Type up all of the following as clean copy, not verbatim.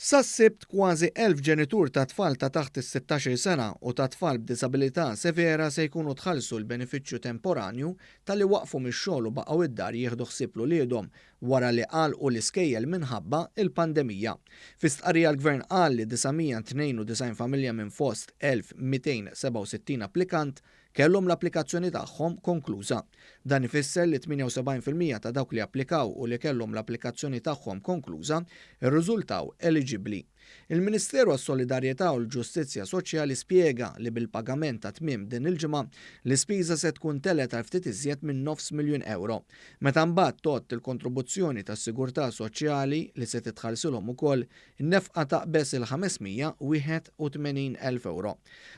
Sas-Sibt kważi 1,000 ġenitur ta' tfal ta' taħt is-sittax-il sena u ta' tfal b'diżabilità severa se jkunu tħallsu l-benefiċċju temporanju talli waqfu mix-xogħol u baqgħu id-dar jieħdu ħsieb l-uliedhom wara li għalqu l-iskejjel minħabba l-pandemija. Fi stqarrija l-Gvern qal li 992 familja minn fost 1,267 applikant kellhom l-applikazzjoni tagħhom konkluża. Dan ifisser li 78% ta' dawk li applikaw u li kellhom l-applikazzjoni tagħhom konkluża rriżultaw eliġibbli. Il-Ministeru għas-Solidarjetà u l-Ġustizzja Soċjali spjega li bil-pagament ta' tmiem din il-ġimgħa, l-ispiża se tkun telgħet għal ftit iżjed minn nofs miljun ewro. Meta mbagħad tgħodd il-kontribuzzjoni tas-sigurtà soċjali li se titħallsilhom ukoll, In-nefqa taqbeż il-581 elf ewro.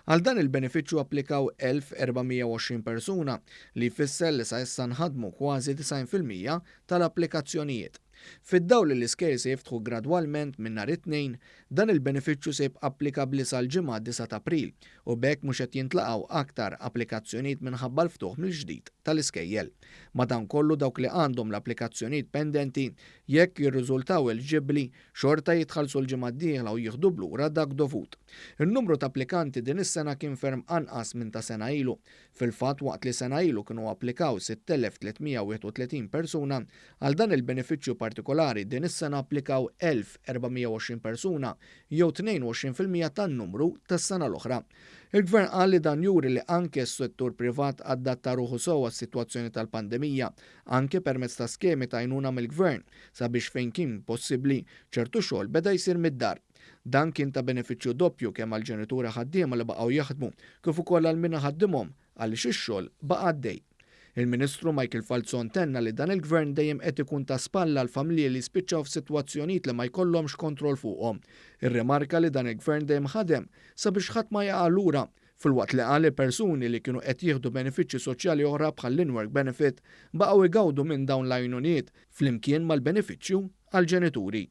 Għal dan il-benefiċċju applikaw 1,420 persuna, li jfisser li sa issa nħadmu kważi 90% tal-applikazzjonijiet. Fid-dawl li l-iskejjel se jiftħu gradwalment minn nhar it-Tnejn, dan il-benefiċċju se jibqa' applikabbli sal-Ġimgħa 9 t'April u b'hekk mhux qed jintlaqgħu aktar applikazzjonijiet minħabba l-ftuħ mill-ġdid tal-iskejjel. Madankollu dawk li għandhom l-applikazzjonijiet pendenti Jekk jirriżultaw eliġibbli, xorta jitħallsu l-ġimgħa d-dieħla u jieħdu b'lura dak dovut. In-numru ta' applikanti din is-sena kien ferm anqas minn ta' sena ilu. Fil-fatt, waqt li sena ilu kienu applikaw 6,331 persuna, għal dan il-benefiċċju partikolari din is-sena applikaw 1,420 persuna, jew 22% tan-numru tas-sena l-oħra. Il-Gvern qal li dan juri li anke s-settur privat adatta ruħu sew għas-sitwazzjoni tal-pandemija, anke permezz ta' skemi ta' għajnuna mill-Gvern, sabiex fejn kien possibbli, ċertu xogħol beda jsir mid-dar. Dan kien ta' benefiċċju doppju kemm għall-ġenituri ħaddiema li baqgħu jaħdmu, kif ukoll għal min iħaddimhom għaliex ix-xogħol baqa' għaddej. Il-Ministru Michael Falzon tenna li dan il-Gvern dejjem qed ikun ta' spalla għall-familji li jispiċċaw f'sitwazzjonijiet li ma jkollhomx kontroll fuqhom. Irrimarka li dan il-Gvern dejjem ħadem sabiex ħadd ma jaqa' lura, filwaqt li qal li persuni li kienu qed jieħdu benefiċċji soċjali oħra bħall-in-work benefit baqgħu jgawdu minn dawn l-għajnuniet flimkien mal-benefiċċju għall-ġenituri.